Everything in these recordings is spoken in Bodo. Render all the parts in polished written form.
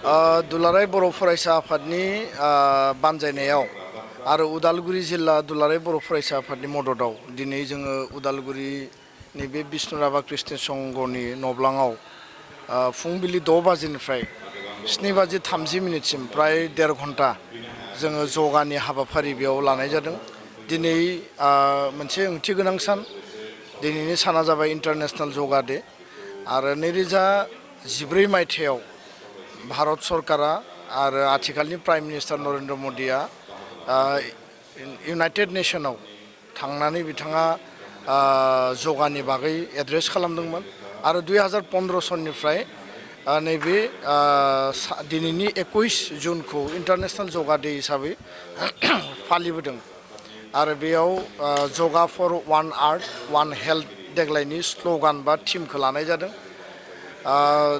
दुलाराय बर' फरायसा आफादनि बानजायनायाव आरो उदालगुरि जिल्ला दुलाराय बर' फरायसा आफादनि मददाव दिनै जोङो उदालगुरिनि बे बिष्णु राभा ख्रिस्टि संघनि नब्लाङाव फुंबिलि 6 बाजिनिफ्राय 7:30 प्राय 1.5 घन्टा जोङो जगानि हाबाफारि बेयाव लानाय जादों। दिनै मोनसे ओंथि गोनां सान। दिनैनि साना जाबाय इन्टारनेशनेल जगा डे आरो 2014 मायथाइयाव भारत सरकारा आरो आथिखालनि प्राइम मिनिस्टार नरेन्द्र मदिया इउनाइटेड नेशनाव थांनानै बिथाङा जगानि बागै एड्रेस खालामदोंमोन आरो 2015 सननिफ्राय नैबे दिनैनि 21 जुनखौ इन्टारनेशनेल जगा डे हिसाबै फालिबोदों आरो बेयाव जगा फर वान आर्थ वान हेल्थ देग्लायनि स्ल'गान बा थिमखौ लानाय जादों।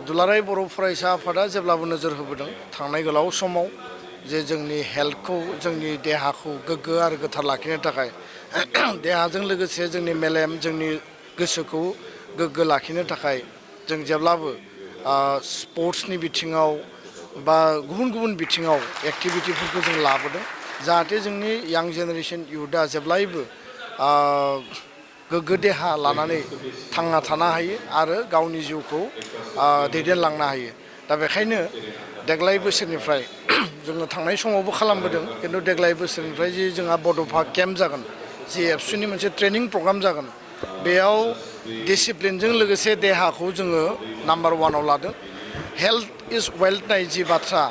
दुलाराय बर' फरायसा आफादा जेब्लाबो नोजोर होबोदों थांनाय गोलाव समाव जे जोंनि हेल्थखौ जोंनि देहाखौ गोग्गो आरो गोथार लाखिनो थाखाय देहाजों लोगोसे जोंनि मेलेम जोंनि गोसोखौ गोग्गो लाखिनो थाखाय जों जेब्लाबो स्पर्ट्सनि बिथिङाव बा गुबुन गुबुन बिथिङाव एक्टिभिटिफोरखौ जों लाबोदों जाहाथे जोंनि यां जेनेरेशन इयुथआ जेब्लायबो गोग्गो देहा लानानै थांना थानो हायो आरो गावनि जिउखौ दैदेनलांनो हायो। दा बेखायनो देग्लाय बोसोरनिफ्राय जोङो थांनाय समावबो खालामबोदों खिन्थु देग्लाय बोसोरनिफ्राय जि जोंहा बड'फा केम्प जागोन जि एबसुनि मोनसे ट्रेनिं प्रग्राम जागोन बेयाव डिसिप्लिनजों लोगोसे देहाखौ जोङो नाम्बार 1आव लादों। हेल्थ इज वेल्थ नाय जि बाथ्रा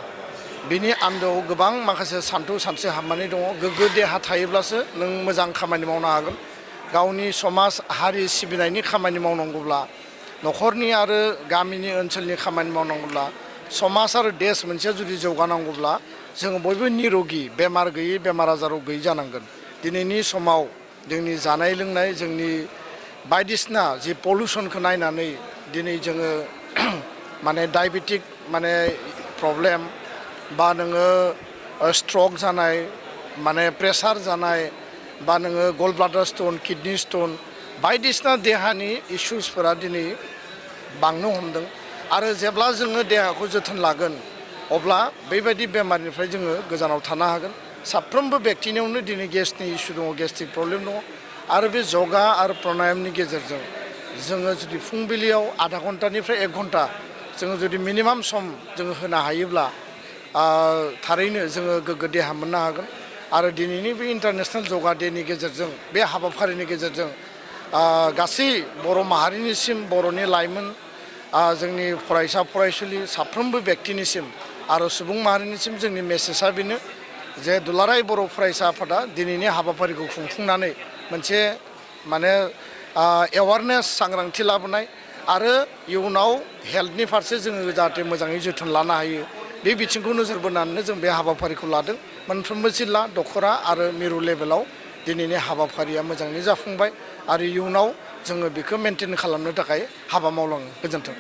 बिनि आन्दोआव गोबां माखासे सान्थौ सानस्रि हाबनानै दङ। गोग्गो देहा थायोब्लासो नों मोजां खामानि मावनो हागोन। गावनि समाज हारि सिबिनायनि खामानि मावनांगौब्ला न'खरनि आरो गामिनि ओनसोलनि खामानि मावनांगौब्ला समाज आरो देश मोनसेया जुदि जौगानांगौब्ला जोङो बयबो निरोगि बेमार गैयै बेमार आजाराव गैयै जानांगोन। दिनैनि समाव जोंनि जानाय लोंनाय जोंनि बायदिसिना जि पलिउसनखौ नायनानै दिनै जोङो माने डायबेटिक माने प्रब्लेम बा नोङो स्ट्रक जानाय माने प्रेसार जानाय बा नोङो गल ब्लाडार स्टन किडनि स्टन बायदिसिना देहानि इसुसफोरा दिनै बांनो हमदों आरो जेब्ला जोङो देहाखौ जोथोन लागोन अब्ला बेबायदि बेमारनिफ्राय जोङो गोजानाव थानो हागोन। साफ्रोमबो व्यक्तिनियावनो दिनै गेसनि इसु दङ, गेस्ट्रिक प्रब्लेम दङ आरो बे जगा आरो प्राणायामनि गेजेरजों जोङो जुदि फुंबिलियाव आधा घन्टानिफ्राय 1 घन्टा जोङो जुदि मिनिमाम सम जोङो होनो हायोब्ला थारैनो जोङो गोग्गो देहा मोननो हागोन। आरो दिनैनि बे इन्टारनेशनेल जगा डेनि गेजेरजों बे हाबाफारिनि गेजेरजों गासै बर' माहारिनिसिम बर'नि लाइमोन जोंनि फरायसा फरायसुलि साफ्रोमबो व्यक्तिनिसिम आरो सुबुं माहारिनिसिम जोंनि मेसेजआ बेनो जे दुलाराय बर' फरायसा आफादा दिनैनि हाबाफारिखौ खुंफुंनानै मोनसे माने एवारनेस सांग्रांथि लाबोनाय आरो इयुनाव हेल्थनि फारसे जोङो जाहाथे मोजाङै जोथोन लानो हायो बे बिथिंखौ नोजोर बोनानैनो जों बे हाबाफारिखौ लादों। मोनफ्रोमबो जिल्ला दखरा आरो मिरु लेभेलाव दिनैनि हाबाफारिया मोजाङै जाफुंबाय आरो इयुनाव जोङो बेखौ मेनटेन खालामनो थाखाय हाबा मावलाङो। गोजोन्थों।